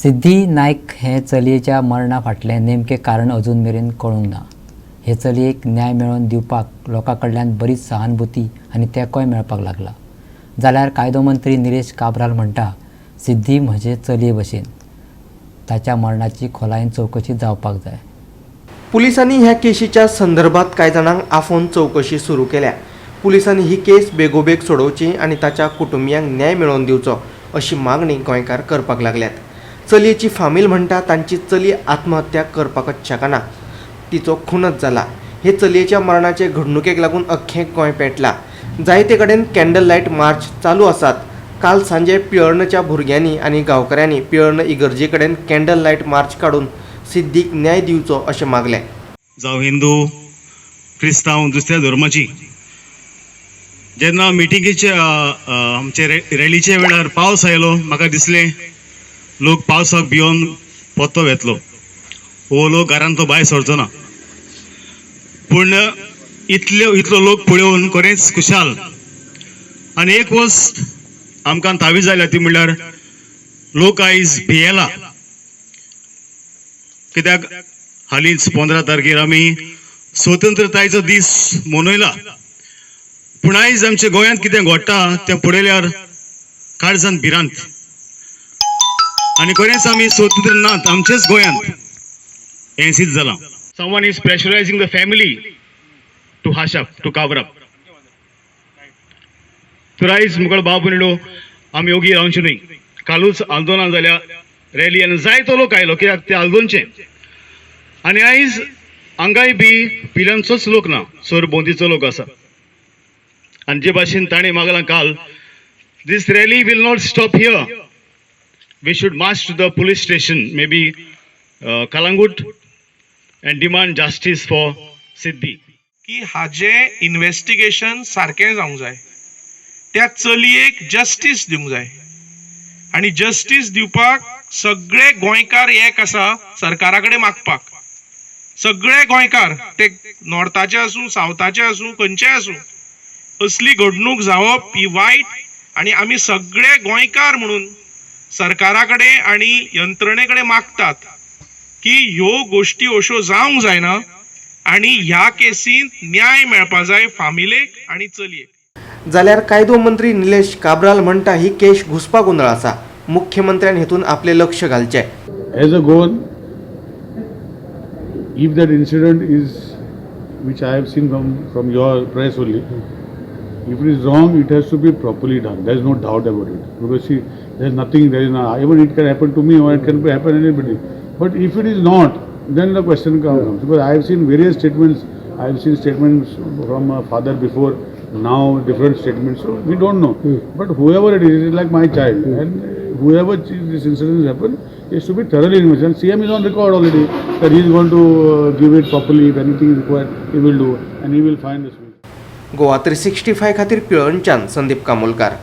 सिद्धी नायक हे चलयेच्या मरणा फाटलें नेमकें कारण अजून मेरेन कळूंक ना. हे चलयेक न्याय मेळोवन दिवपाक लोकां कडल्यान बरीच सहानुभूती आनी तेंकोय मेळपाक लागला. जाल्यार कायदो मंत्री निलेश काब्राल म्हणटा, सिद्धी म्हजे चलये भशेन, ताच्या मरणाची खोलायेन चवकशी जावपाक जाय. पुलिसांनी ह्या केशीच्या संदर्भात कांय जाणांक आफोवन चवकशी सुरू केल्या. पुलिसांनी ही केस बेगोबेग सोडोवची आनी ताच्या कुटुंबियांक न्याय मेळोवन दिवचो अशी मागणी गोंयकार करपाक लागल्यात. चलयेची फामील म्हणटा, तांची चली आत्महत्या करपाकच शकना, तिचो खूनच जाला. हे चलयेच्या मरणाचे घडणुकेक लागून अख्खें गोंय पेटलां. जायते कडेन कॅन्डल लायट मार्च चालू आसात. काल सांजे पिळर्णच्या भुरग्यांनी आनी गांवकऱ्यांनी पिळर्ण इगर्जे कडेन कॅन्डल लायट मार्च काडून सिद्दीक न्याय दिवचो अशें मागलें. जावं हिंदू, क्रिस्तांव, दुसऱ्या धर्माची, जेन्ना मिटिंगेचे आमचे रॅलीच्या वेळार पावस आयलो, म्हाका दिसलें लोक पावसाक भियोन पोत्तो वेतलो, हो लोक घरान तो भायर सरचो ना. पूण इतल्यो इतलो लोक पळोवन खरेंच खुशाल. आनी एक वस्त आमकां तावी जाल्या, ती म्हणल्यार लोक आयज भियेला, कित्याक हालींच 15 तारखेर आमी स्वतंत्रतायेचो दीस मनयला, पूण आयज आमच्या गोंयांत कितें घडटा तें पळयल्यार काळजान भिरांत. आनी खरेंच आमी स्वतंत्र नात आमचेच गोंयांत, हें सिद्ध जालां. Someone is pressurizing the family to hush up, to cover up. तर आयज मुखार बाब म्हणलो, आमी ओगी रावचे न्हय. कालूच आंदोलनां जाल्या, रॅली, आनी जायतो लोक आयलो, कित्याक ते आल्दोनचे. आनी आयज हांगाय बी पिलांचोच लोक ना, सरभोंवतीचो लोक आसा. आनी जे भाशेन ताणें मागलां काल, this rally will not stop here. We should march to the police station, maybe Calangute, and demand justice for Siddhi. की हाजें इन्वेस्टिगेशन सारकें जावंक जाय, त्या चलयेक जस्टीस दिवंक जाय आनी जस्टीस दिवपाक सगळे गोंयकार एक आसा सरकारा कडेन मागपाक. सगळे गोंयकार, ते नॉर्थाचे आसूं, सावथाचे आसूं, खंयचे आसूं, असली घडणूक जावप ही वायट आनी आमी सगळे गोंयकार म्हणून सरकारा कडेन आनी यंत्रणे कडेन मागतात की ह्यो गोश्टी अश्यो जावंक जायना आनी ह्या केसींत न्याय मेळपा जाय फामिलेक आनी चलयेक. जाल्यार कायदो मंत्री निलेश काब्राल म्हणटा, ही केश घुस्पा गोंदळ आसा, मुख्यमंत्र्यान हेतून आपलें लक्ष घालचें. As a Goan, if that incident is, which I have seen from your press only, if it is wrong, it has to be properly done. There is no doubt about it. Because see, there is nothing, there is no, even it can happen to me or it can happen anybody. But if it is not, then the question comes. Because I have seen various statements, I have seen statements from a father before, now different statements, so we don't know. But whoever it is like my child, and whoever this incident happened, is to be thoroughly investigated. And CM is on record already that he is going to give it properly. If anything is required, he will do, and he will find the solution. Goa 365 खातीर पिळर्णच्यान संदीप कामोलकार.